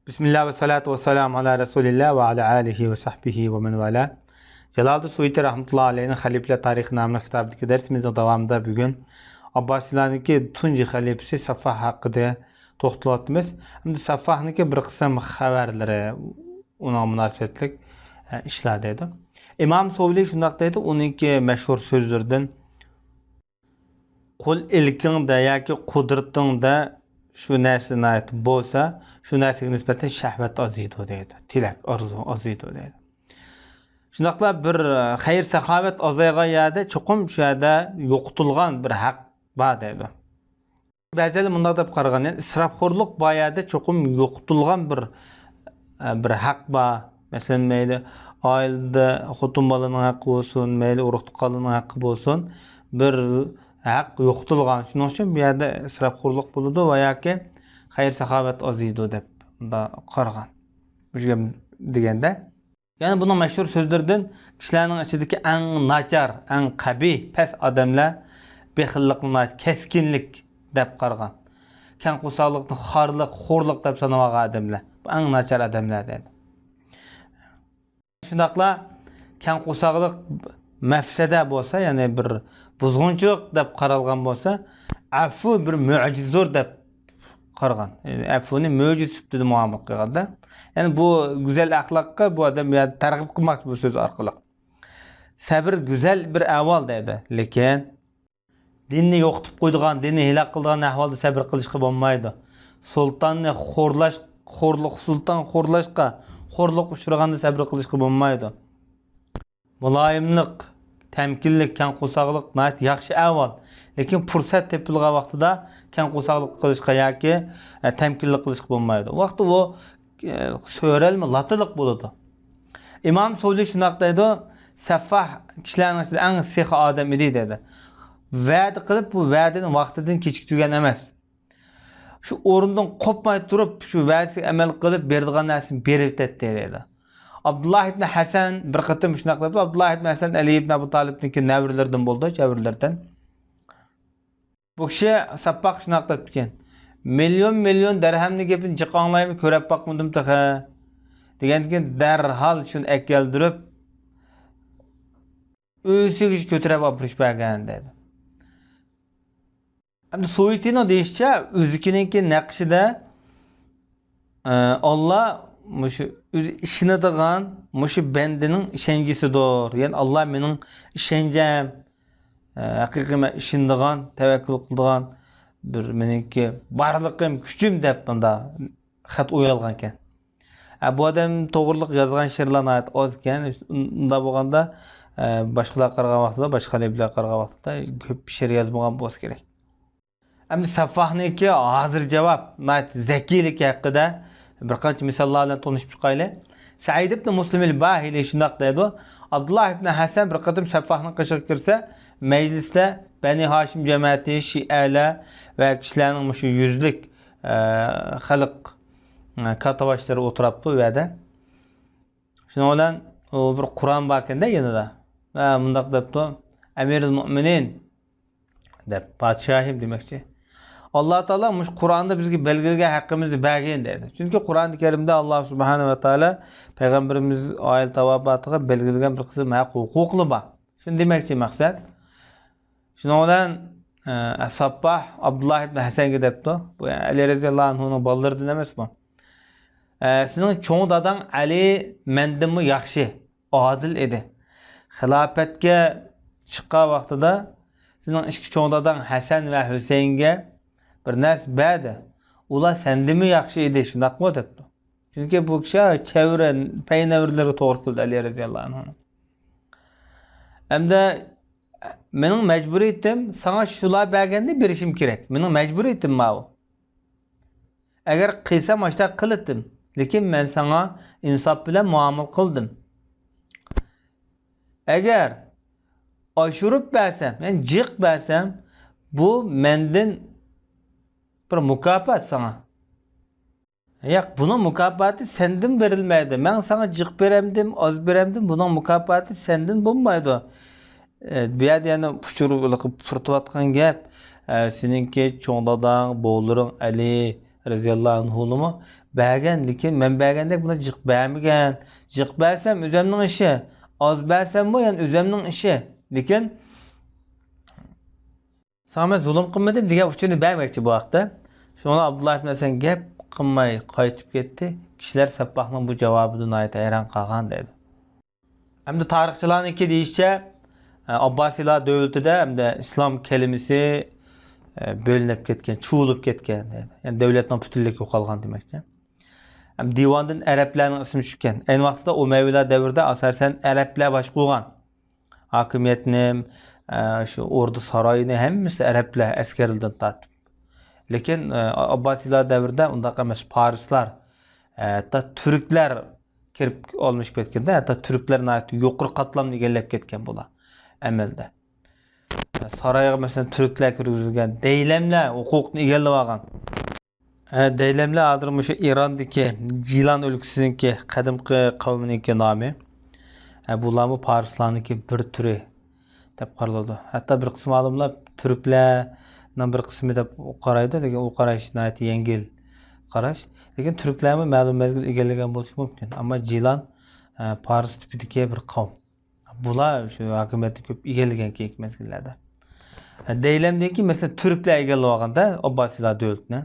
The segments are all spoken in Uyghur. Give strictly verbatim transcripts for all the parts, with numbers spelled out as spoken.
بىسمىللا ۋەسسالاتۇ ۋەسسالامۇ ئالا رەسۇلىللا ۋە ئالا ئالىھى ۋە سەھبىھى ۋە مەن ۋالا. جالالىدىن سۇيۇتى رەھمەتۇللا ئەلەيھىنىڭ خەلىپىلەر تارىخى ناملىق كىتابىدىكى دەرسىمىزنىڭ داۋامىدا بۈگۈن ئابباسىيلارنىڭكى تۇنجى خەلىپىسى سەففاھ ھەققىدە توختىلىۋاتىمىز. ئەمدى سەففاھنىڭكى بىر قىسىم خەۋەرلىرى، ئۇنىڭغا مۇناسىۋەتلىك، ئە، ئىشلار دەيدۇ. ئىمام سۇۋلى شۇنداق دەيدۇ، ئۇنىڭكى مەشھۇر سۆزلىرىدىن، قول ئىلكىڭدە ياكى قۇدرىتىڭدە شۇ نەرسە ناھايىتى بولسا، شۇ نەرسىگە نىسبەتەن شەھۋەت ئازىيىدۇ دەيدۇ. تىلەك، ئارزۇ ئازىيىدۇ دەيدۇ. شۇنداقلا بىر خەير-ساخاۋەت ئازايغان يەردە چوقۇم شۇ يەردە يوقىتىلغان بىر ھەق بار دەيدۇ. بەزىلەر مۇنداق دەپ قارىغان، يەنى ئىسراپخورلۇق بار يەردە چوقۇم يوقىتىلغان بىر، بىر ھەق بار. مەسىلەن، مەيلى ئائىلىدە خوتۇن بالىنىڭ ھەققى بولسۇن، مەيلى ئۇرۇق-تۇغقانلارنىڭ ھەققى بولسۇن، بىر ھەق يوقىتىلغان. شۇنىڭ ئۈچۈن بۇ يەردە ئىسراپخورلۇق بولىدۇ ۋە ياكى خەير-ساخاۋەت ئازىيىدۇ دەپ مۇنداق قارىغان. مۇشۇ گەپ دېگەندە، يەنى بۇنىڭ مەشھۇر سۆزلىرىدىن، كىشىلەرنىڭ ئىچىدىكى ئەڭ ناچار، ئەڭ قەبىھ، پەس ئادەملەر بېخىللىقنى ناھايىتى كەسكىنلىك دەپ قارىغان. كەڭ قورساقلىقنى خارلىق، خورلۇق دەپ سانىۋالغان ئادەملەر. بۇ ئەڭ ناچار ئادەملەر دەيدۇ. شۇنداقلا كەڭ قورساقلىق مەفسەدە بولسا، يەنى بىر بۇزغۇنچىلىق دەپ قارالغان بولسا، ئەفۇ بىر مۆجىزىدۇر دەپ قارىغان. يەنى ئەفۇنى مۆجىزە سۈپىتىدە مۇئامىلە قىلغاندا، يەنى بۇ گۈزەل ئەخلاققا بۇ ئادەم يا تەرغىب قىلماقچى بۇ سۆز ئارقىلىق. سەبر گۈزەل بىر ئەھۋال دەيدۇ. لېكىن دىننى يوقىتىپ قويىدىغان، دىننى ھېلاك قىلىدىغان ئەھۋالدا سەبر قىلىشقا بولمايدۇ. سۇلتاننى خورلاش، خورلۇق، سۇلتان خورلاشقا، خورلۇققا ئۇچرىغاندا سەبر قىلىشقا بولمايدۇ. مۇلايىملىق، تەمكىنلىك، كەڭ قورساقلىق ناھايىتى ياخشى ئەھۋال. لېكىن پۇرسەت تېپىلغان ۋاقتىدا كەڭ قورساقلىق قىلىشقا ياكى، ئە، تەمكىنلىك قىلىشقا بولمايدۇ. ۋاقتى ئۇ، ئە، سۆرەلمە لاتىلىق بولىدۇ. ئىمام سۇۋلى شۇنداق دەيدۇ، سەففاھ كىشىلەرنىڭ ئىچىدە ئەڭ سېخىي ئادەم ئىدى دەيدۇ. ۋەدە قىلىپ، بۇ ۋەدىنى ۋاقتىدىن كېچىكتۈرگەن ئەمەس. شۇ ئورنىدىن قوپماي تۇرۇپ، شۇ ۋەدىسىگە ئەمەل قىلىپ، بېرىدىغان نەرسىنى بېرىۋېتەتتى دەيدۇ. ئابدۇللا ئىبن ھەسەن بىر قېتىم شۇنداق دەپتۇ. ئابدۇللا ئىبن ھەسەن ئەلى ئىبن ئەبۇ تالىپنىڭكى نەۋرىلىرىدىن بولىدۇ، چەۋرىلىرىدىن. بۇ كىشى سەففاھ شۇنداق دەپتىكەن، مىليون، مىليون دەرھەمنىڭ گېپىنى جىق ئاڭلايمەن، كۆرۈپ باقمىدىم تېخى، دېگەندىن كېيىن دەرھال شۇنى ئەكەلدۈرۈپ، ئۆيسىگىچە كۆتۈرۈپ ئاپىرىپ بەرگەن دەيدۇ. ئەمدى سۇيۇتىنىڭ دېيىشىچە، ئۆزىكىنىڭكى نەقىشىدە، ئە، ئاللا مۇشۇ ئۆزى ئىشىنىدىغان مۇشۇ بەندىنىڭ ئىشەنچىسىدۇر. يەنى ئاللا مېنىڭ ئىشەنچەم، ئە، ھەقىقىي مەن ئىشىنىدىغان، تەۋەككۈل قىلىدىغان بىر مېنىڭكى بارلىقىم، كۈچۈم دەپ مۇندا خەت ئويالغان ئىكەن. ئە، بۇ ئادەم توغرىلىق يازغان شېئىرلار ناھايىتى ئاز ئىكەن. ئۇنداق بولغاندا، ئە، باشقىلارغا قارىغان ۋاقتىدا، باشقا خەلىپىلەرگە قارىغان ۋاقتىدا كۆپ شېئىر يازمىغان بولسا كېرەك. ئەمدى سەففاھنىڭكى ھازىر جاۋاب ناھايىتى زەكىيلىكى ھەققىدە بىر قانچە مىساللار بىلەن تونۇشۇپ چىقايلى. سەئىد ئىبن مۇسلىم ئەل باھىلى شۇنداق دەيدۇ، ئابدۇللا ئىبن ھەسەن بىر قېتىم سەففاھنىڭ قېشىغا كىرسە، مەجلىستە بەنى ھاشىم جەمەتى، شىئەلەر ۋە كىشىلەرنىڭ مۇشۇ يۈزلۈك، ئە، خەلق، ئە، كاتتىباشلىرى ئولتۇراپتۇ ئۇ يەردە. شۇنىڭ بىلەن ئۇ بىر قۇرئان باركەندە يېنىدا. ۋە مۇنداق دەپتۇ، ئەمىرۇل مۇئمىنىن دەپ، پادىشاھىم دېمەكچى. ئاللا تائالا مۇشۇ قۇرئاندا بىزگە بەلگىلىگەن ھەققىمىزنى بەرگىن دەيدۇ. چۈنكى قۇرئان كەرىمدە ئاللا سۇبھانە ۋە تائالا پەيغەمبىرىمىز ئائىلە تاۋابىئاتىغا بەلگىلىگەن بىر قىسىم ھەق ھوقۇقلار بار. شۇنى دېمەكچى مەقسەت. شۇنىڭ بىلەن، ئە، سەففاھ ئابدۇللا ئىبن ھەسەنگە دەپتۇ. بۇ ئەلى رەزىياللاھۇ ئەنھۇنىڭ بالىلىرىدىن ئەمەسمۇ؟ ئە، سېنىڭ چوڭ داداڭ ئەلى مەندىنمۇ ياخشى، ئادىل ئىدى. خىلاپەتكە چىققان ۋاقتىدا سېنىڭ ئىككى چوڭ داداڭ ھەسەن ۋە ھۈسەيىنگە بىر نەرسە بەردى. ئۇلار سەندىنمۇ ياخشى ئىدى، شۇنداقمۇ؟ دەپتۇ. چۈنكى بۇ كىشى چەۋرە، پەينەۋرىلىرىگە توغرا كېلىدۇ ئەلى رەزىياللاھۇ ئەنھۇنىڭ. ئەمدى مېنىڭ مەجبۇرىيىتىم، ساڭا شۇلار بەرگەننى بېرىشىم كېرەك. مېنىڭ مەجبۇرىيىتىم ماۋۇ. ئەگەر قىلسام، ئاشۇنداق قىلاتتىم. لېكىن مەن ساڭا ئىنساپ بىلەن مۇئامىلە قىلدىم. ئەگەر ئاشۇرۇپ بەرسەم، يەنى جىق بەرسەم، بۇ مەندىن بىر مۇكاپات ساڭا. ياق، بۇنىڭ مۇكاپاتى سەندىن بېرىلمەيدۇ. مەن ساڭا جىق بېرەمدىم، ئاز بېرەمدىم، بۇنىڭ مۇكاپاتى سەندىن بولمايدۇ. ئە، بۇ يەردە يەنە ئۇچۇر پۇرىتىۋاتقان گەپ. ئە، سېنىڭكى چوڭ داداڭ، بوۋىلىرىڭ ئەلى، رەزىياللاھۇ ئەنھۇلىمۇ بەرگەن، لېكىن مەن بەرگەندەك بۇلار جىق بەرمىگەن. جىق بەرسەم ئۆزەمنىڭ ئىشى، ئاز بەرسەممۇ يەنە ئۆزەمنىڭ ئىشى. لېكىن ساڭا مەن زۇلۇم قىلمىدىم دېگەن ئۇچۇرنى بەرمەكچى بۇ ھەقتە. شۇڭا ئابدۇللا ئىبن ھەسەن گەپ قىلماي قايتىپ كەتتى. كىشىلەر سەپپاھنىڭ بۇ جاۋابىدىن ناھايىتى ھەيران قالغان دەيدۇ. ئەمدى تارىخچىلارنىڭكى دېيىشىچە، ئابباسىيلار دۆلىتىدە ئەمدى ئىسلام كەلىمىسى بۆلۈنۈپ كەتكەن، چۇۋۇلۇپ كەتكەن دەيدۇ. يەنى دۆلەتنىڭ پۈتۈنلۈكى يوقالغان دېمەكچى. ھەم دىۋاندىن ئەرەبلەرنىڭ ئىسمى چۈشكەن. ئەينى ۋاقىتتا ئۇمەۋىيلار دەۋرىدە ئاساسەن ئەرەبلەر باشقۇرغان ھاكىمىيەتنى، ئە، شۇ ئوردا ساراينى ھەممىسى ئەرەبلەر ئەسكەرلىرىدىن تارتىپ. لېكىن، ئە، ئابباسىيلار دەۋرىدە ئۇنداق ئەمەس، پارسلار، ئە، ھەتتا تۈركلەر كىرىپ ئالمىشىپ كەتكەندە، ھەتتا تۈركلەر ناھايىتى يۇقىرى قاتلامنى ئىگىلەپ كەتكەن بۇلار ئەمەلدە. سارايغا، مەسىلەن، تۈركلەر كىرگۈزۈلگەن، دەيلەملەر ھوقۇقنى ئىگىلىۋالغان. ھە، دەيلەملەر ھازىر مۇشۇ ئىراندىكى جىلان ئۆلكىسىنىڭكى قەدىمكى قەۋمىنىڭكى نامى. ھە، بۇلارمۇ پارسلارنىڭكى بىر تۈرى دەپ قارىلىدۇ. ھەتتا بىر قىسىم ئالىملار تۈركلەرنىڭ بىر قىسمى دەپ قارايدۇ، لېكىن ئۇ قاراش ناھايىتى يەڭگىل قاراش. لېكىن تۈركلەرمۇ مەلۇم مەزگىل ئىگىلىگەن بولۇشى مۇمكىن. ئەمما جىلان، ھە، پارس تىپىدىكى بىر قەۋم. بۇلار شۇ ھاكىمىيەتنى كۆپ ئىگىلىگەن كېيىنكى مەزگىللەردە. دەيلەمدىن كېيىن، مەسىلەن، تۈركلەر ئىگىلىۋالغاندا ئابباسىيلار دۆلىتىنى.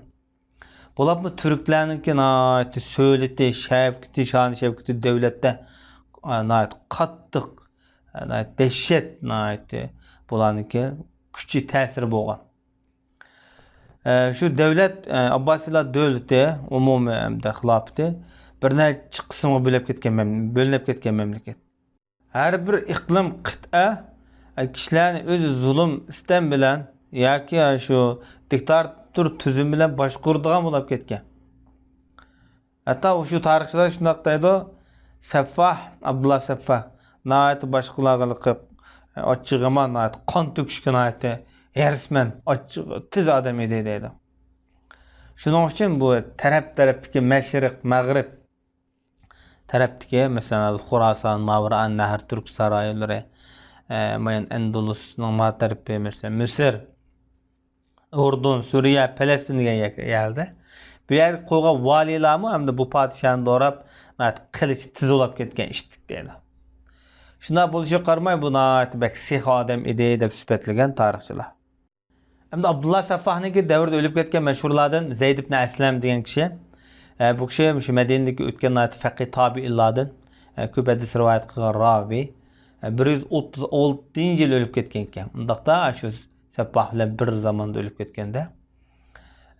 بولۇپمۇ تۈركلەرنىڭكى ناھايىتى سۆلىتى، شەۋكىتى، شان-شەۋكىتى دۆلەتتە، ئا، ناھايىتى قاتتىق، ئا، ناھايىتى دەھشەت، ناھايىتى بۇلارنىڭكى كۈچى، تەسىرى بولغان. ئە، شۇ دۆلەت، ئە، ئابباسىيلار دۆلىتى، ئومۇمىي ھەمدە خىلاپىتى بىر نەچچە قىسىمغا بۆلۈپ كەتكەن مەم-، بۆلۈنۈپ كەتكەن مەملىكەت. ھەر بىر ئىقلىم، قىتئە، ئە، كىشىلەرنى ئۆزى زۇلۇم، ئىستەم بىلەن ياكى شۇ دىكتاتور تۈزۈم بىلەن باشقۇرىدىغان بولۇپ كەتكەن. ھەتتا شۇ تارىخچىلار شۇنداق دەيدۇ، سەففاھ، ئابدۇللا سەففاھ ناھايىتى باشقىلارغا لىقىپ، ئاچچىقىما ناھايىتى قان تۆكۈشكە ناھايىتى ھېرىسمەن، ئاچچىق، تېز ئادەم ئىدى دەيدۇ. شۇنىڭ ئۈچۈن بۇ تەرەپ-تەرەپتىكى مەشرىق، مەغرىب تەرەپتىكى، مەسىلەن، خۇراسان، ماۋرائان نەھر، تۈرك سارايلىرى، ئە، مايان ئەندۇلۇسنىڭ ما تەرىپى، مەسىلەن، مىسىر، ئۇردۇن، سۈرىيە، پەلەستىن دېگەن يەر-، يەردە. بۇ يەرگە قويغان ۋالىيلارمۇ ھەمدە بۇ پادىشاھنى دوراپ، ناھايىتى قىلىچى تېز ئۇلاپ كەتكەن ئىتتىك دەيدۇ. شۇنداق بولۇشىغا قارىماي، بۇ ناھايىتى بەك سېخىي ئادەم ئىدى دەپ سۈپەتلىگەن تارىخچىلار. ئەمدى ئابدۇللا سەففاھنىڭكى دەۋرىدە ئۆلۈپ كەتكەن مەشھۇرلاردىن زەيد ئىبن ئەسلەم دېگەن كىشى. ئە، بۇ كىشى مۇشۇ مەدىنىدىكى ئۆتكەن ناھايىتى فەقىھ تابىئىنلاردىن، ئە، كۆپ ھەدىس رىۋايەت قىلغان راۋى. ئە، بىر يۈز ئوتتۇز ئالتىنچى يىل ئۆلۈپ كەتكەنكەن. ئۇنداقتا شۇ سەپپاھ بىلەن بىر زاماندا ئۆلۈپ كەتكەندە.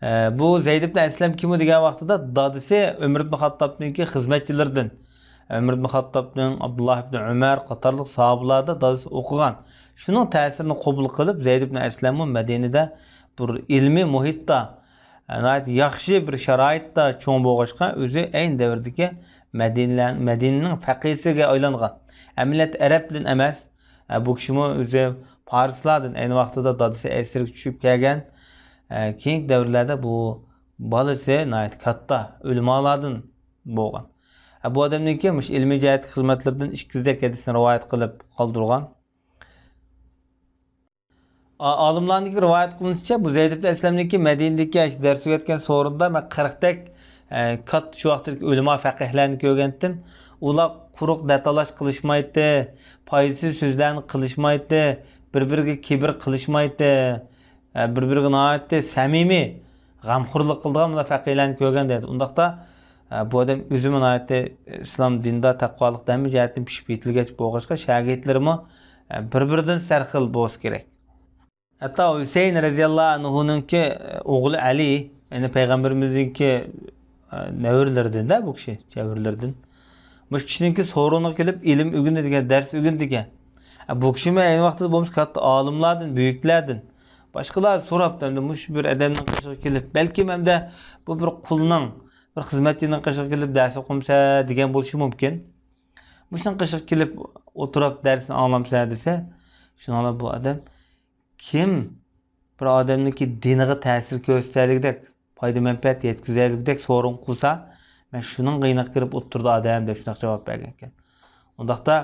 ئە، بۇ زەيد ئىبن ئەسلەم كىمۇ دېگەن ۋاقتىدا، دادىسى ئۆمەر ئىبن خاتتابنىڭكى خىزمەتچىلىرىدىن. ئۆمەر ئىبن خاتتابنىڭ، ئابدۇللا ئىبن ئۆمەر قاتارلىق ساھابىلاردا دادىسى ئوقۇغان. شۇنىڭ تەسىرىنى قوبۇل قىلىپ، زەيد ئىبن ئەسلەممۇ مەدىنىدە بىر ئىلمىي مۇھىتتا، ناھايىتى ياخشى بىر شارائىتتا چوڭ بولغاچقا، ئۆزى ئەينى دەۋردىكى مەدىنىلەر-، مەدىنىنىڭ فەقىھىسىگە ئايلانغان. ئەمەلىيەتتە ئەرەبتىن ئەمەس، ئە، بۇ كىشىمۇ ئۆزى پارسلاردىن، ئەينى ۋاقتىدا دادىسى ئەسىرگە چۈشۈپ كەلگەن، ئە، كېيىنكى دەۋرلەردە بۇ بالىسى ناھايىتى كاتتا ئۆلىمالاردىن بولغان. ئە، بۇ ئادەمنىڭكى مۇشۇ ئىلمىي جەھەتتىكى خىزمەتلىرىدىن ئىككى يۈزدەك ھەدىسنى رىۋايەت قىلىپ قالدۇرغان. ئا-، ئالىملارنىڭكى رىۋايەت قىلىنىشىچە، بۇ زەيد ئىبن ئەسلەمنىڭكى مەدىنىدىكى ئاشۇ دەرس ئۆگەتكەن سورۇندا مەن قىرىقتەك، ئە، كاتتا شۇ ۋاقىتتىكى ئۆلىما فەقىھلەرنى كۆرگەنتىم. ئۇلار قۇرۇق دەتالاش قىلىشمايتتى، پايدىسىز سۆزلەرنى قىلىشمايتتى، بىر-بىرىگە كىبىر قىلىشمايتتى، ئە، بىر-بىرىگە ناھايىتى سەمىمىي، غەمخورلۇق قىلىدىغان مۇنداق فەقىھلەرنى كۆرگەن دەيدۇ. ئۇنداقتا، ئە، بۇ ئادەم ئۆزىمۇ ناھايىتى ئىسلام دىنىدا تەقۋالىق ھەممە جەھەتتىن پىشىپ يېتىلگەچ بولغاچقا، شاگىرتلىرىمۇ، ئە، بىر-بىرىدىن سەرخىل بولسا كېرەك. ھەتتا ھۈسەيىن رەزىياللاھۇ ئەنھۇنىڭكى ئوغلى ئەلى، يەنى پەيغەمبىرىمىزنىڭكى، ئە، نەۋرىلىرىدىن-دە بۇ كىشى، چەۋرىلىرىدىن. مۇشۇ كىشىنىڭكى سورۇنىغا كېلىپ ئىلىم ئۆگىنىدىكەن، دەرس ئۆگىنىدىكەن. ئە، بۇ كىشىمۇ ئەينى ۋاقتىدا بولمىسا كاتتا ئالىملاردىن، بۈيۈكلەردىن. باشقىلار سوراپتۇ، ئەمدى مۇشۇ بىر ئادەمنىڭ قېشىغا كېلىپ، بەلكىم ئەمدى بۇ بىر قۇلنىڭ، بىر خىزمەتچىنىڭ قېشىغا كېلىپ دەرس ئوقۇمسە دېگەن بولۇشى مۇمكىن. مۇشۇنىڭ قېشىغا كېلىپ ئولتۇرۇپ دەرسنى ئاڭلامسە دېسە، شۇنىڭلا بۇ ئادەم كىم بىر ئادەمنىڭكى دىنىغا تەسىر كۆرسىتەلىگۈدەك، پايدا-مەنپەئەت يەتكۈزەلىگۈدەك سورۇن قىلسا، مەن شۇنىڭغا يېنىغا كىرىپ ئولتۇرىدۇ ئادەم، دەپ شۇنداق جاۋاب بەرگەنىكەن. ئۇنداقتا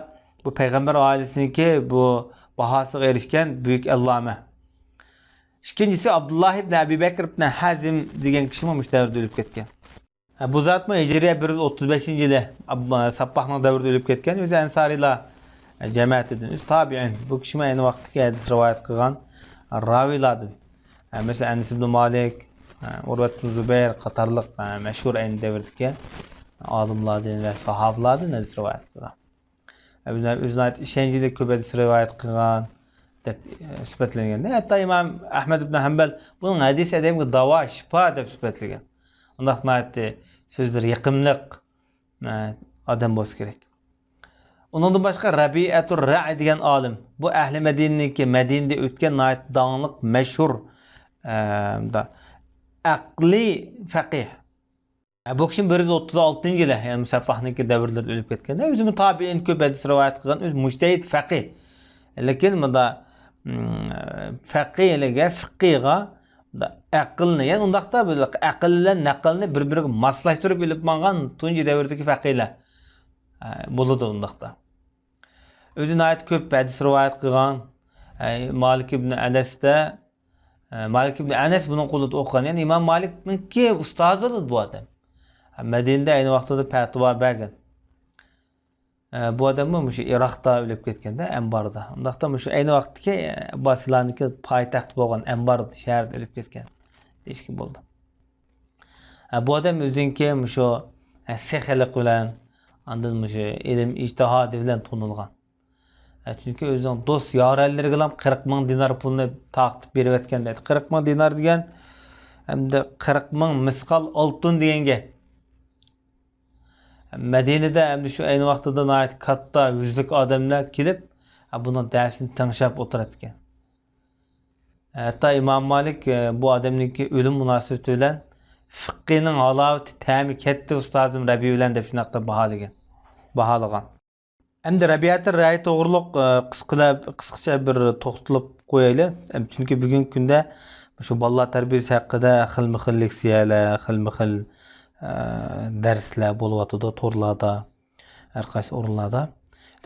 بۇ پەيغەمبەر ئائىلىسىنىڭكى بۇ باھاسىغا ئېرىشكەن بۈيۈك ئەللامە. ئىككىنچىسى ئابدۇللاھ ئىبن ئەبى بەكر ئىبن ھەزم دېگەن كىشىمۇ مۇشۇ دەۋردە ئۆلۈپ كەتكەن. بۇ زاتمۇ ھىجرىيە بىر يۈز ئوتتۇز بەشىنچى يىلى ئاب-، ساپپاھنىڭ دەۋرىدە ئۆلۈپ كەتكەن، ئۆزى ئەنسارىيلار جەمەتىدىن، ئۆزى تابىئىن. بۇ كىشىمۇ ئەينى ۋاقىتتىكى ھەدىس رىۋايەت قىلغان راۋىلەردىن. مەسىلەن، ئەنەس ئىبن مالىك، ئۇرۋەت ئىبن زۇبەير قاتارلىق مەشھۇر ئەينى دەۋردىكى ئالىملاردىن ۋە ساھابىلاردىن ھەدىس رىۋايەت قىلغان. ئۆزىنى ئۆزىنى ئىشەنچلىك كۆپ ھەدىس رىۋايەت قىلغان دەپ سۈپەتلەنگەن. ھەتتا ئىمام ئەھمەد ئىبن ھەمبەل بۇنىڭ ھەدىس ئادەمگە داۋا، شىپا دەپ سۈپەتلىگەن. ئۇنداق ناھايىتى سۆزلىرى يېقىملىق ئادەم بولسا كېرەك. ئۇنىڭدىن باشقا رەبىئەتۇر رەئى دېگەن ئالىم، بۇ ئەھلى مەدىنىنىڭكى، مەدىنىدە ئۆتكەن ناھايىتى داڭلىق، مەشھۇر، ئە، ئەقلىي فەقىھ. بۇ كىشى بىر يۈز ئوتتۇز ئالتىنچى يىلى، يەنى سەففاھنىڭكى دەۋرلىرىدە ئۆلۈپ كەتكەن. ئۆزىمۇ تابىئىن، كۆپ ھەدىس رىۋايەت قىلغان، ئۆزى مۇجتەھىد فەقىھ. لېكىن مۇندا، م، فەقىھلىككە، فىققىغا ئەقىلنى، يەنى ئۇنداقتا بىر ئەقىل بىلەن نەقىلنى بىر-بىرىگە ماسلاشتۇرۇپ ئېلىپ ماڭغان تۇنجى دەۋردىكى فەقىھلەر، ئە، بولىدۇ ئۇنداقتا. ئۆزى ناھايىتى كۆپ ھەدىس رىۋايەت قىلغان، ئە، مالىك ئىبن ئەنەستە، ئە، مالىك ئىبن ئەنەس بۇنىڭ قولىدا ئوقۇغان. يەنى ئىمام مالىكنىڭكى ئۇستازى بولىدۇ بۇ ئادەم. مەدىنىدە ئەينى ۋاقتىدا پەتىۋا بەرگەن. ئە، بۇ ئادەممۇ مۇشۇ ئىراقتا ئۆلۈپ كەتكەندە، ئەنباردا. ئۇنداقتا مۇشۇ ئەينى ۋاقىتتىكى، ئە، ئابباسىيلارنىڭكى پايتەختى بولغان ئەنبار شەھىرىدە ئۆلۈپ كەتكەن دېيىشكە بولىدۇ. ئە، بۇ ئادەم ئۆزىنىڭكى مۇشۇ، ئە، سېخىيلىق بىلەن، ئاندىن مۇشۇ ئىلىم ئىجتىھادى بىلەن تونۇلغان. ئە، چۈنكى ئۆزىنىڭ دوست يارەنلىرىگىلا قىرىق مىڭ دىنار پۇلنى تارقىتىپ بېرىۋەتكەن دەيدۇ. قىرىق مىڭ دىنار دېگەن، ئەمدى قىرىق مىڭ مىسقال ئالتۇن دېگەن گەپ. مەدىنىدە ئەمدى شۇ ئەينى ۋاقتىدا ناھايىتى كاتتا يۈزلۈك ئادەملەر كېلىپ، بۇنىڭ دەرسىنى تىڭشاپ ئولتۇراتتىكەن. ھەتتا ئىمام مالىك، ئە، بۇ ئادەمنىڭكى ئۆلۈم مۇناسىۋىتى بىلەن، «فىققىنىڭ ھالاۋىتى، تەمى كەتتى ئۇستازىم رەبىئە بىلەن» دەپ شۇنداقتا باھالىگەن، باھالىغان. ئەمدى رەبىئەتىر رەي توغرۇلۇق، ئە، قىسقىلە-، قىسقىچە بىر توختىلىپ قويايلى. ئەم، چۈنكى بۈگۈنكى كۈندە شۇ بالىلار تەربىيەسى ھەققىدە خىلمۇ خىل لېكسىيەلەر، خىلمۇ خىل، ئە، دەرسلەر بولۇۋاتىدۇ تورلاردا، ھەر قايسى ئورۇنلاردا.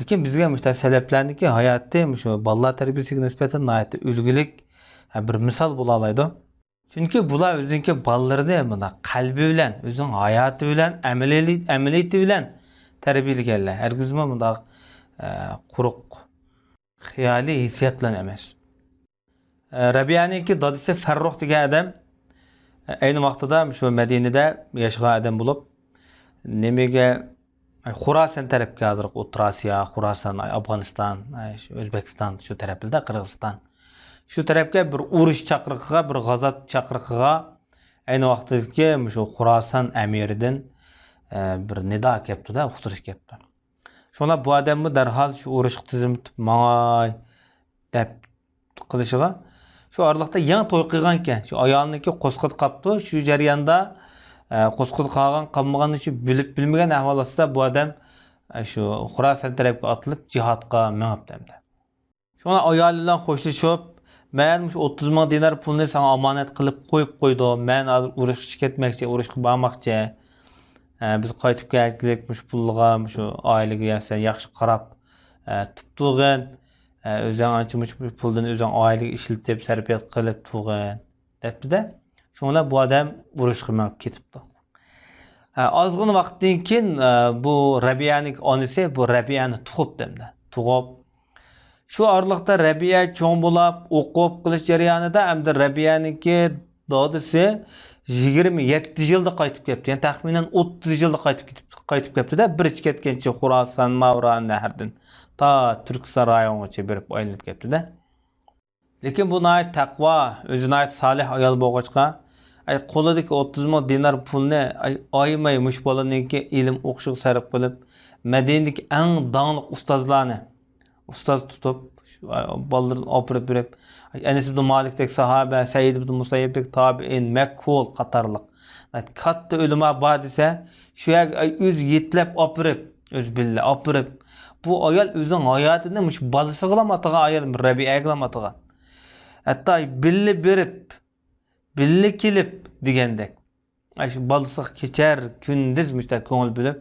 لېكىن بىزگە مۇشۇ سەلەپلەرنىڭكى ھاياتى مۇشۇ بالىلار تەربىيەسىگە نىسبەتەن ناھايىتى ئۈلگىلىك، ئە، بىر مىسال بولالايدۇ. چۈنكى بۇلار ئۆزىنىڭكى بالىلىرىنى مۇنداق قەلبى بىلەن، ئۆزىنىڭ ھاياتى بىلەن، ئەمەلىي-، ئەمەلىيىتى بىلەن تەربىيەلىگەنلەر. ھەرگىزمۇ مۇنداق، ئە، قۇرۇق خىيالىي ھېسسىيات بىلەن ئەمەس. ئە، رەبىئەنىڭكى دادىسى فەررۇخ دېگەن ئادەم، ئە، ئەينى ۋاقتىدا شۇ مەدىنىدە ياشىغان ئادەم بولۇپ، نېمىگە، ئاي، خۇراسان تەرەپكە، ھازىرقى ئوتتۇرا ئاسىيا، خۇراسان، ئاي، ئافغانىستان، ئاي، شۇ ئۆزبېكىستان، شۇ تەرەپلەردە، قىرغىزىستان. شۇ تەرەپكە بىر ئۇرۇش چاقىرىقىغا، بىر غازات چاقىرىقىغا ئەينى ۋاقتىدىكى مۇشۇ خۇراسان ئەمىرىدىن، ئە، بىر نىدا كەپتۇ-دە، ئۇقتۇرۇش كەپتۇ. شۇڭا بۇ ئادەممۇ دەرھال شۇ ئۇرۇشقا تىزىم تۇتۇپ ماڭاي دەپ قىلىشىغا، شۇ ئارىلىقتا يېڭى توي قىلغانىكەن. شۇ ئايالىنىڭكى قورسىقىدا قاپتۇ. شۇ جەرياندا، ئە، قورسىقىدا قالغان، قالمىغاننى شۇ بىلىپ بىلمىگەن ئەھۋال ئاستىدا بۇ ئادەم، ئە، شۇ خۇراسان تەرەپكە ئاتلىنىپ، جىھادقا مېڭىپتۇ ئەمدى. شۇڭا ئايالى بىلەن خوشلىشىپ، «مەن مۇشۇ ئوتتۇز مىڭ دىنار پۇلنى ساڭا ئامانەت قىلىپ قويۇپ قويدۇم. مەن ھازىر ئۇرۇشقا كەتمەكچى، ئۇرۇشقا بارماقچى. ئە، بىز قايتىپ كەلگۈچىلىك مۇشۇ پۇلغا، مۇشۇ ئائىلىگە سەن ياخشى قاراپ، ئە، تۇتۇپ تۇرغىن. ئە، ئۆزۈڭ ئانچە مۇشۇ پۇلدىن ئۆزۈڭ ئائىلىگە ئىشلىتىپ، سەرپىيات قىلىپ تۇرغىن» دەپتۇ-دە. شۇڭا بۇ ئادەم ئۇرۇشقا مېڭىپ كېتىپتۇ. ھە، ئازغىنە ۋاقىتتىن كېيىن، ئە، بۇ رەبىئەنىڭ ئانىسى بۇ رەبىئەنى تۇغۇپتۇ ئەمدى. تۇغۇپ، شۇ ئارىلىقتا رەبىئە چوڭ بولاپ، ئوقۇپ قېلىش جەريانىدا ئەمدى رەبىئەنىڭكى دادىسى يىگىرمە يەتتە يىلدا قايتىپ كەپتۇ. يەنى تەخمىنەن ئوتتۇز يىلدا قايتىپ كېتىپ، قايتىپ كەپتۇ-دە. بىرچە كەتكەنچە خۇراسان، ماۋران نەھردىن تا تۈركىستان رايونىغىچە بېرىپ ئايلىنىپ كەپتۇ-دە. لېكىن بۇ ناھايىتى تەقۋا، ئۆزى ناھايىتى سالىھ ئايال بولغاچقا، ئاي، قولىدىكى ئوتتۇز مىڭ دىنار پۇلنى، ئاي، ئايىماي مۇشۇ بالىنىڭكى ئىلىم ئوقۇشىغا سەرپ قىلىپ، مەدىنىدىكى ئەڭ داڭلىق ئۇستازلارنى ئۇستاز تۇتۇپ، شۇ، ئاي، بالىلىرىنى ئاپىرىپ بېرىپ، ئاي، ئەنەس ئىبن مالىكتەك ساھابە، سەئىد ئىبن مۇسەييىبتەك تابىئىن، مەكھۇل قاتارلىق، ئاي، كاتتا ئۆلىما بار دېسە، شۇ يەرگە، ئاي، ئۆزى يېتىلەپ ئاپىرىپ، ئۆزى بىللە ئاپىرىپ، بۇ ئايال ئۆزىنىڭ ھاياتىنى مۇشۇ بالىسىغىلا ئاتىغان ئايال، رەبىئەگىلا ئاتىغان. ھەتتا بىللە بېرىپ، بىللە كېلىپ دېگەندەك. ئاشۇ بالىسىغا كېچە كۈندۈز مۇشۇنداق كۆڭۈل بۆلۈپ،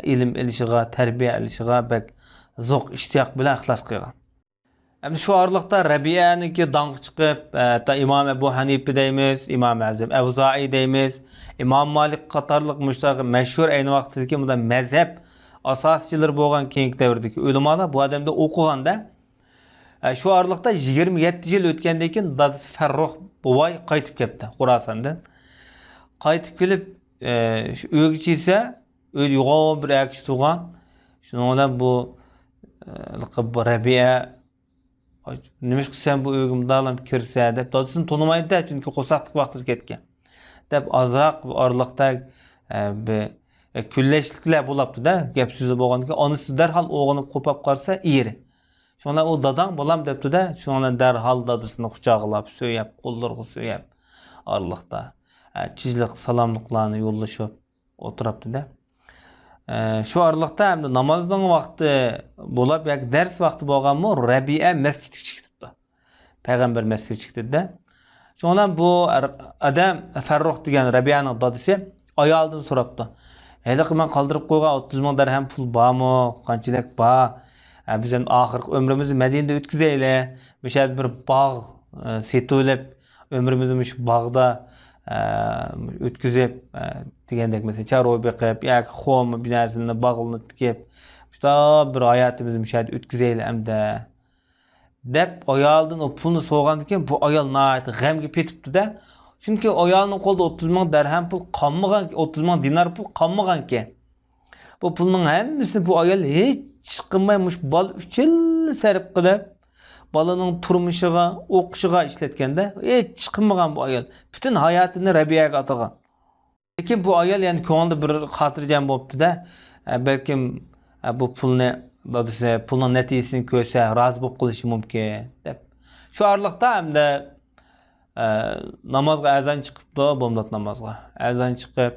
ئىلىم ئېلىشىغا، تەربىيە ئېلىشىغا بەك زوق ئىشتىياق بىلەن ئىخلاس قىلغان. ئەمدى شۇ ئارىلىقتا رەبىئەنىڭكى داڭقى چىقىپ، ھەتتا ئىمام ئەبۇ ھەنىپە دەيمىز، ئىمام ئەزەم ئەۋزائىي دەيمىز، ئىمام مالىك قاتارلىق مۇشۇنداق مەشھۇر ئەينى ۋاقىتتىكى مۇنداق مەزھەپ ئاساسچىلىرى بولغان كېيىنكى دەۋردىكى ئۆلىمالار بۇ ئادەمدە ئوقۇغاندا، ئە، شۇ ئارىلىقتا يىگىرمە يەتتە يىل ئۆتكەندىن كېيىن دادىسى فەررۇخ بوۋاي قايتىپ كەپتۇ خوراساندىن. قايتىپ كېلىپ، ئە، شۇ ئۆيگە كەلسە، ئۆيدە يوغان بىر ئەر كىشى تۇرغان. شۇنىڭ بىلەن بۇ، ئە، بۇ رەبىئە، «نېمىشقا سەن بۇ ئۆيگە مۇنداقلام كىرسە؟» دەپ، دادىسىنى تونۇمايدۇ، چۈنكى قورساقلىق ۋاقتىدا كەتكەن. دەپ ئازراق بۇ ئارىلىقتا، ئە، بىر، ئە، كۈنلەشلىكلەر بولۇپتۇ-دە، گەپ سۆزلەر بولغاندىكىن، ئانىسى دەرھال ئويغىنىپ قوپاپ قارىسا ئېرى. شۇڭا ئۇ داداڭ بالام دەپتۇ-دە، شۇنىڭ بىلەن دەرھال دادىسىنى قۇچاقلاپ سۆيەپ، قوللىرىغا سۆيەپ، ئارىلىقتا، ئە، چىجلىق سالاملىقلارنى يوللىشىپ ئولتۇرۇپتۇ-دە. ئە، شۇ ئارىلىقتا ئەمدى نامازنىڭ ۋاقتى بولۇپ ياكى دەرس ۋاقتى بولغانمۇ، رەبىئە مەسچىتكە چىقىپتۇ. پەيغەمبەر مەسچىتكە چىقتى-دە. شۇڭا بۇ ئادەم فەررۇخ دېگەن رەبىئەنىڭ دادىسى ئايالىدىن سوراپتۇ. ھېلىقى مەن قالدۇرۇپ قويغان ئوتتۇز مىڭ دەرھەم پۇل بارمۇ؟ قانچىلىك بار؟ ئە، بىز ئەمدى ئاخىرقى ئۆمرىمىزنى مەدىنىدە ئۆتكۈزەيلى. مۇشۇ يەردە بىر باغ، ئە، سېتىۋېلىپ، ئۆمرىمىزنى مۇشۇ باغدا، ئە، ئۆتكۈزۈپ، ئە، دېگەندەك، مەسىلەن، چارۋا بېقىپ ياكى خورما بىر نەرسىلەرنى باغلىرىنى تىكىپ، شۇنداق بىر ھاياتىمىزنى مۇشۇ يەردە ئۆتكۈزەيلى ئەمدى، دەپ ئايالىدىن ئۇ پۇلنى سورىغاندىن كېيىن، بۇ ئايال ناھايىتى غەمگە پېتىپتۇ-دە. چۈنكى ئايالىنىڭ قولىدا ئوتتۇز مىڭ دەرھەم پۇل قالمىغان، ئوتتۇز مىڭ دىنار پۇل قالمىغانىكەن. بۇ پۇلنىڭ ھەممىسىنى بۇ ئايال ھېچ قىلماي مۇشۇ بالا ئۈچۈنلا سەرپ قىلىپ، بالىنىڭ تۇرمۇشىغا، ئوقۇشىغا ئىشلەتكەندە، ھېچ قىلمىغان بۇ ئايال. پۈتۈن ھاياتىنى رەبىئەگە ئاتىغان. لېكىن بۇ ئايال يەنە كۆڭلىدە بىر خاتىرجەم بوپتۇ-دە، ئە، بەلكىم، ئە، بۇ پۇلنى دادىسى پۇلنىڭ نەتىجىسىنى كۆرسە رازى بولۇپ قېلىشى مۇمكىن دەپ. شۇ ئارىلىقتا ئەمدى، ئە، نامازغا ئەزان چىقىپتۇ، بامدات نامازغا. ئەزان چىقىپ،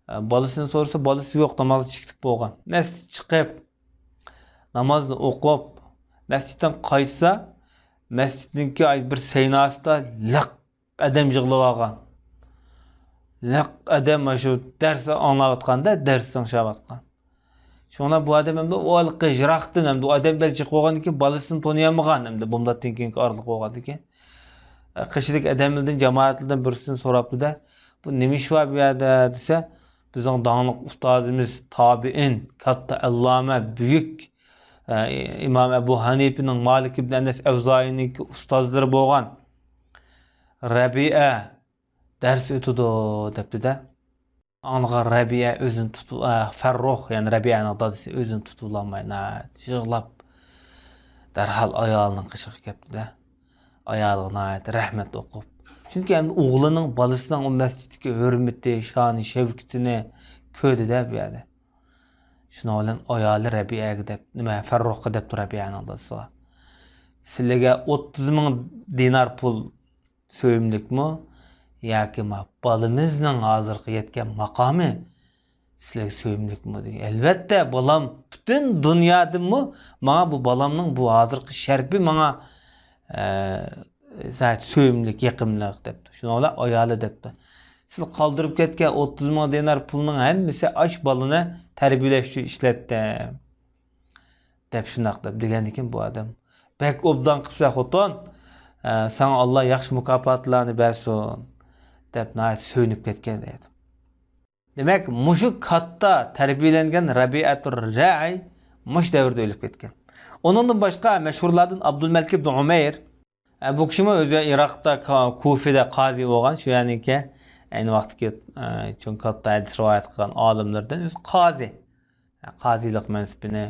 ئە، بالىسىنى سورىسا، بالىسى يوق، نامازغا چىقىپ بولغان. مەسچىتكە چىقىپ، نامازنى ئوقۇپ، مەسچىتتىن قايتسا، مەسچىتنىڭكى بىر سەيناسىدا لىق ئادەم يىغىلىۋالغان. لىق ئادەم مانا شۇ دەرس ئاڭلاۋاتقاندا، دەرس تىڭشاۋاتقان. شۇڭا بۇ ئادەم ئەمدى ئۇ ھېلىقى يىراقتىن، ئەمدى ئۇ ئادەم بەك جىق بولغاندىكىن بالىسىنى تونۇيالمىغان، ئەمدى بۇمداتتىن كېيىنكى ئارىلىق بولغاندىكىن. قېشىدىكى ئادەملەردىن، جامائەتلەردىن بىرسىدىن سوراپتۇ-دە، بۇ نېمە ئىش بار بۇ يەردە دېسە، بىزنىڭ داڭلىق ئۇستازىمىز تابىئىن، كاتتا ئەللامە، بۈيۈك، ئە، ئىمام ئەبۇ ھەنىپىنىڭ، مالىك ئىبن ئەنەس ئەۋزائىينىڭكى ئۇستازلىرى بولغان رەبىئە دەرس ئۆتىدۇ دەپتۇ-دە. ئاڭلىغان رەبىئە ئۆزىنى تۇتۇپ، ئە، فەررۇخ، يەنى رەبىئەنىڭ دادىسى ئۆزىنى تۇتۇۋالماي ناھايىتى يىغلاپ، دەرھال ئايالىنىڭ قېشىغا كەپتۇ-دە. ئايالىغا ناھايىتى رەھمەت ئوقۇپ. چۈنكى ئەمدى ئوغلىنىڭ، بالىسىنىڭ ئۇ مەسچىتتىكى ھۆرمىتى، شانى، شەۋكىتىنى كۆردى-دە بۇ يەردە. شۇنىڭ بىلەن ئايالى رەبىئەگە دەپ، نېمە، فەررۇخقا دەپتۇ رەبىئەنىڭ دادىسىغا. سىلىگە ئوتتۇز مىڭ دىنار پۇل سۆيۈملۈكمۇ؟ ياكى ما بالىمىزنىڭ ھازىرقى يەتكەن ماقامى سىلەرگە سۆيۈملۈكمۇ دېگەن. ئەلۋەتتە، بالام پۈتۈن دۇنيادىنمۇ ماڭا بۇ بالامنىڭ بۇ ھازىرقى شەرىپى ماڭا، ئە، ناھايىتى سۆيۈملۈك، يېقىملىق دەپتۇ. شۇنىڭ بىلەن ئايالى دەپتۇ، سىز قالدۇرۇپ كەتكەن ئوتتۇز مىڭ دىنار پۇلنىڭ ھەممىسى ئاش بالىنى تەربىيەلەش ئۈچۈن ئىشلەتتىم دەپ شۇنداق دەپ دېگەندىكىن بۇ ئادەم، بەك ئوبدان قىپسەن خوتۇن، ئە، ساڭا ئاللا ياخشى مۇكاپاتلارنى بەرسۇن دەپ ناھايىتى سۆيۈنۈپ كەتكەن دەيدۇ. دېمەك، مۇشۇ كاتتا تەربىيەلەنگەن رەبىئەتۇر رەئي مۇشۇ دەۋردە ئۆلۈپ كەتكەن. ئۇنىڭدىن باشقا مەشھۇرلاردىن ئابدۇلمەلىك ئىبن ئۇمەير. ئە، بۇ كىشىمۇ ئۆزى ئىراقتا، كا-، كۇفىدە قازى بولغان، شۇ يەرنىڭكى ئەينى ۋاقىتتىكى، ئە، چوڭ كاتتا ھەدىس رىۋايەت قىلغان ئالىملىرىدىن ئۆزى قازى. ئە، قازىلىق مەنسىپىنى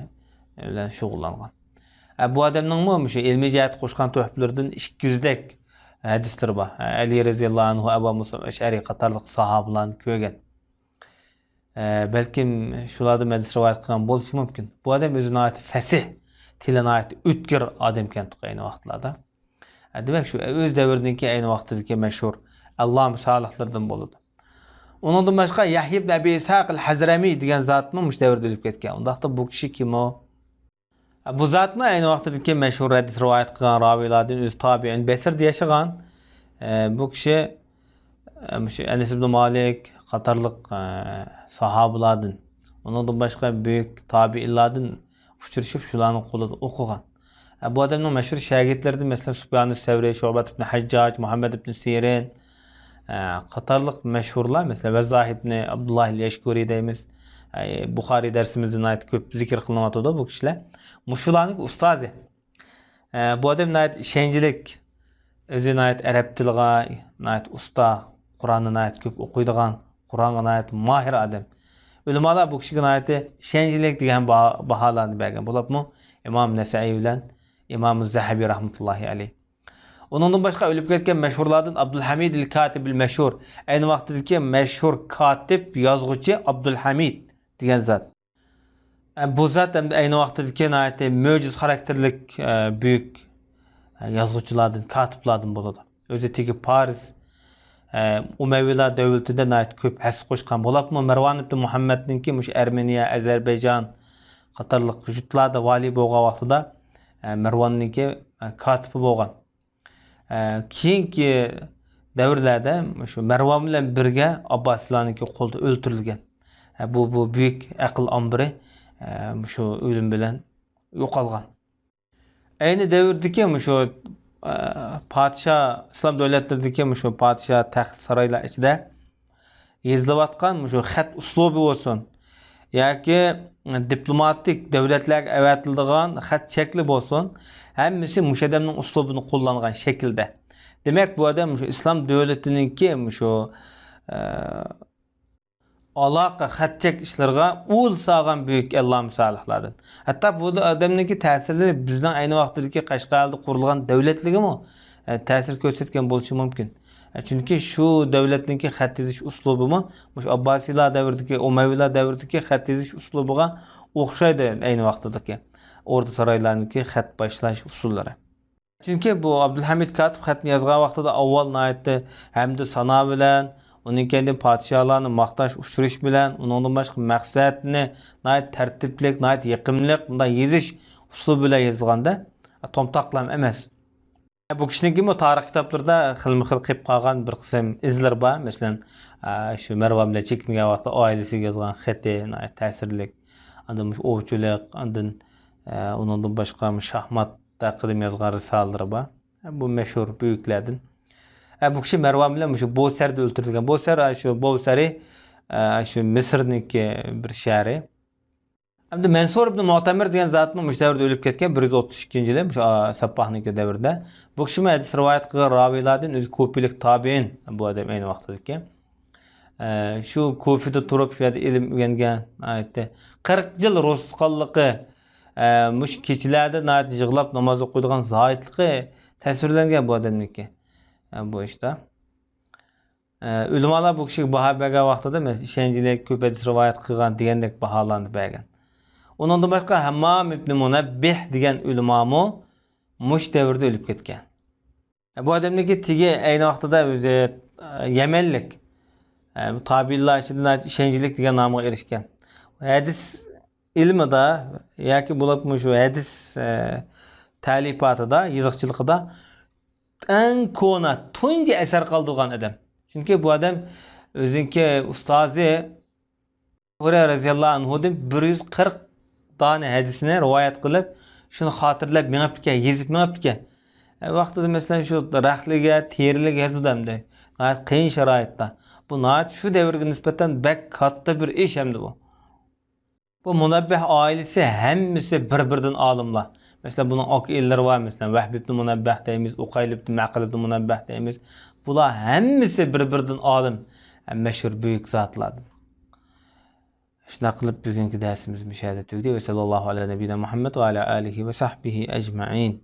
بىلەن شۇغۇللانغان. ئە، بۇ ئادەمنىڭمۇ مۇشۇ ئىلمىي جەھەتتە قوشقان تۆھپىلىرىدىن ئىككى يۈزدەك ھەدىسلىرى بار. ئە، ئەلى رەزىياللاھۇ ئەنھۇ، ئەبۇ مۇسا ئەشئەرى قاتارلىق ساھابىلارنى كۆرگەن. ئە، بەلكىم شۇلاردىن ھەدىس رىۋايەت قىلغان بولۇشى مۇمكىن. بۇ ئادەم ئۆزى ناھايىتى فەسىھ، تىلى ناھايىتى ئۆتكۈر ئادەمكەن ئەينى ۋاقىتلاردا. ئە، دېمەك، شۇ ئۆز دەۋرىدىكى ئەينى ۋاقتىدىكى مەشھۇر ئەللامە سالىھلاردىن بولىدۇ. ئۇنىڭدىن باشقا يەھيا ئىبن ئەبى ئىسھاق ئەل ھەزرەمى دېگەن زاتمۇ مۇشۇ دەۋردە ئۆلۈپ كەتكەن. ئۇنداقتا بۇ كىشى كىم ئۇ؟ بۇ زاتمۇ ئەينى ۋاقتىدىكى مەشھۇر ھەدىس رىۋايەت قىلغان راۋىيلاردىن، ئۆزى تابىئىن بەسرىدە ياشىغان. ئە، بۇ كىشى، ئە، مۇشۇ ئەنەس ئىبن مالىك قاتارلىق، ئە، ساھابىلاردىن، ئۇنىڭدىن باشقا بۈيۈك تابىئىنلاردىن ئۇچرىشىپ، شۇلارنىڭ قولىدا ئوقۇغان. بۇ ئادەمنىڭ مەشھۇر شاگىرتلىرىدىن، مەسىلەن، سۇپيان سەۋرى، شۇبەت ئىبن ھەججاج، مۇھەممەد ئىبن سىرىن، ئە، قاتارلىق مەشھۇرلار، مەسىلەن، ۋەززاھ ئىبن ئابدۇللاھ يەشكۇرى دەيمىز، ئە، بۇخارىي دەرسىمىزدە ناھايىتى كۆپ زىكىر قىلىنىۋاتىدۇ بۇ كىشىلەر. مۇشۇلارنىڭ ئۇستازى. ئە، بۇ ئادەم ناھايىتى ئىشەنچلىك، ئۆزى ناھايىتى ئەرەب تىلىغا ناھايىتى ئۇستا، قۇرئاننى ناھايىتى كۆپ ئوقۇيدىغان، قۇرئانغا ناھايىتى ماھىر ئادەم. ئۆلىمالار بۇ كىشىگە ناھايىتى ئىشەنچلىك دېگەن باھا-، باھالارنى بەرگەن. بولۇپمۇ ئىمام نەسەئىي بىلەن ئىمام زەھەبى رەھمەتۇللاھى ئەلەيھ. ئۇنىڭدىن باشقا ئۆلۈپ كەتكەن مەشھۇرلاردىن ئابدۇلھەمىد ئەل كاتىب ئەل مەشھۇر، ئەينى ۋاقتىدىكى مەشھۇر كاتىپ، يازغۇچى ئابدۇلھەمىد دېگەن زات. ئە، بۇ زات ئەمدى ئەينى ۋاقتىدىكى ناھايىتى مۆجىزە خاراكتېرلىك، ئە، بۈيۈك، ئە، يازغۇچىلاردىن، كاتىپلاردىن بولىدۇ. ئۆزى تېگى پارس، ئە، ئۇمەۋىيلار دۆلىتىدە ناھايىتى كۆپ ھەسسە قوشقان. بولۇپمۇ مەرۋان ئىبن مۇھەممەدنىڭكى مۇشۇ ئەرمېنىيە، ئەزەربەيجان قاتارلىق يۇرتلاردا ۋالىي بولغان ۋاقتىدا، ئە، مەرۋاننىڭكى، ئە، كاتىپى بولغان. ئە، كېيىنكى دەۋرلەردە مۇشۇ مەرۋان بىلەن بىرگە ئابباسىيلارنىڭكى قولىدا ئۆلتۈرۈلگەن. ئە، بۇ، بۇ بۈيۈك ئەقىل ئامبىرى، ئە، مۇشۇ ئۆلۈم بىلەن يوقالغان. ئەينى دەۋردىكى مۇشۇ، ئە، پادىشاھ، ئىسلام دۆلەتلىرىدىكى مۇشۇ پادىشاھ تەخت سارايلار ئىچىدە يېزىلىۋاتقان مۇشۇ خەت ئۇسلۇبى بولسۇن ياكى دىپلوماتىك دۆلەتلەرگە ئەۋەتىلىدىغان خەت شەكلى بولسۇن، ھەممىسى مۇشۇ ئادەمنىڭ ئۇسلۇبىنى قوللانغان شەكىلدە. دېمەك، بۇ ئادەم مۇشۇ ئىسلام دۆلىتىنىڭكى مۇشۇ، ئە، ئالاقە، خەت چەك ئىشلىرىغا ئۇل سالغان بۈيۈك ئەللامە سالىھلاردىن. ھەتتا بۇ ئادەمنىڭكى تەسىرلىرى بىزنىڭ ئەينى ۋاقىتتىكى قەشقەردە قۇرۇلغان دۆلەتلىكىمۇ، ئە، تەسىر كۆرسەتكەن بولۇشى مۇمكىن. ئە، چۈنكى شۇ دۆلەتنىڭكى خەت يېزىش ئۇسلۇبىمۇ مۇشۇ ئابباسىيلار دەۋرىدىكى، ئۇمەۋىيلار دەۋرىدىكى خەت يېزىش ئۇسلۇبىغا ئوخشايدۇ، ئەينى ۋاقتىدىكى ئوردا سارايلارنىڭكى خەت باشلاش ئۇسۇللىرى. چۈنكى بۇ ئابدۇلھەمىد كاتىپ خەتنى يازغان ۋاقتىدا ئاۋۋال ناھايىتى ھەمدۇ سانا بىلەن، ئۇنىڭ كەينىدىن پادىشاھلارنى ماختاش، ئۇچۇرۇش بىلەن، ئۇنىڭدىن باشقا مەقسەتنى ناھايىتى تەرتىپلىك، ناھايىتى يېقىملىق، بۇنداق يېزىش ئۇسلۇبى بىلەن يېزىلغاندا، تومتاقلام ئەمەس. بۇ كىشىنىڭكىمۇ تارىخ كىتابلىرىدا خىلمۇ خىل قېلىپ قالغان بىر قىسىم ئىزلىرى بار. مەسىلەن، ئە، شۇ مەرۋان بىلەن چېكىنگەن ۋاقتىدا ئائىلىسىگە يازغان خېتى ناھايىتى تەسىرلىك. ئاندىن مۇشۇ ئوۋچىلىق، ئاندىن، ئە، ئۇنىڭدىن باشقا مۇشۇ شاھمات ھەققىدە يازغان رىسالىلىرى بار. بۇ مەشھۇر بۈيۈكلەردىن. ئە، بۇ كىشى مەرۋان بىلەن مۇشۇ بوسەردە ئۆلتۈرۈلگەن. بوسەر، ئە، شۇ بوسەرى، ئە، شۇ مىسىرنىڭكى بىر شەھىرى. ئەمدى مەنسۇر ئىبن مۇئتەمىر دېگەن زاتمۇ مۇشۇ دەۋردە ئۆلۈپ كەتكەن، بىر يۈز ئوتتۇز ئىككىنچى يىلى، مۇشۇ، ئا، سەپپاھنىڭكى دەۋرىدە. بۇ كىشىمۇ ھەدىس رىۋايەت قىلغان راۋىيلاردىن، ئۆزى كۇفىلىك تابىئىن بۇ ئادەم ئەينى ۋاقتىدىكى. ئە، شۇ كۇفىدە تۇرۇپ، شۇ يەردە ئىلىم ئۆگەنگەن، ناھايىتى قىرىق يىل روزا تۇتقانلىقى، ئە، مۇشۇ كېچىلەردە ناھايىتى يىغلاپ ناماز ئوقۇيدىغان زاھىدلىقى تەسۋىرلەنگەن بۇ ئادەمنىڭكى، ئە، بۇ ئىشتا. ئە، ئۆلىمالار بۇ كىشىگە باھا بەرگەن ۋاقتىدا، مەسىلەن، ئىشەنچلىك، كۆپ ھەدىس رىۋايەت قىلغان دېگەندەك باھالارنى بەرگەن. ئۇنىڭدىن باشقا ھەممام ئىبنى مۇنەببىھ دېگەن ئۆلىمامۇ مۇشۇ دەۋردە ئۆلۈپ كەتكەن. ئە، بۇ ئادەمنىڭكى تېگى ئەينى ۋاقتىدا ئۆزى، ئە، يەمەنلىك، ئە، بۇ تابىئىنلار ئىچىدە ناھايىتى ئىشەنچلىك دېگەن نامغا ئېرىشكەن. ھەدىس ئىلمىدا ياكى بولۇپمۇ شۇ ھەدىس، ئە، تەلىپاتىدا، يېزىقچىلىقىدا ئەڭ كونا، تۇنجى ئەسەر قالدۇرغان ئادەم. چۈنكى بۇ ئادەم ئۆزىنىڭكى ئۇستازى ھۇرەيرە رەزىياللاھۇ ئەنھۇدىن بىر يۈز قىرىق دانە ھەدىسنى رىۋايەت قىلىپ، شۇنى خاتىرىلەپ مېڭىپتىكەن، يېزىپ مېڭىپتىكەن. ئە، ۋاقتىدا، مەسىلەن، شۇ رەخلىگە، تېرىلىگە يازىدۇ ئەمدى. ناھايىتى قىيىن شارائىتتا. بۇ ناھايىتى شۇ دەۋرگە نىسبەتەن بەك كاتتا بىر ئىش ئەمدى بۇ. بۇ مۇنەببىھ ئائىلىسى ھەممىسى بىر-بىرىدىن ئالىملار. مەسىلەن، بۇنىڭ ئاكا-ئىنىلىرى بار، مەسىلەن، ۋەھب ئىبن مۇنەببەھ دەيمىز، ئۇقەيل ئىبن مەقىل ئىبن مۇنەببەھ دەيمىز. بۇلار ھەممىسى بىر-بىرىدىن ئالىم، ھەم مەشھۇر بۈيۈك زاتلاردىن. شۇنداق قىلىپ، بۈگۈنكى دەرسىمىز مۇشۇ يەردە تۈگىدى. ۋە سەللەللاھۇ ئەلا نەبىينا مۇھەممەد ۋە ئەلا ئالىھى ۋە سەھبىھى ئەجمەئىن.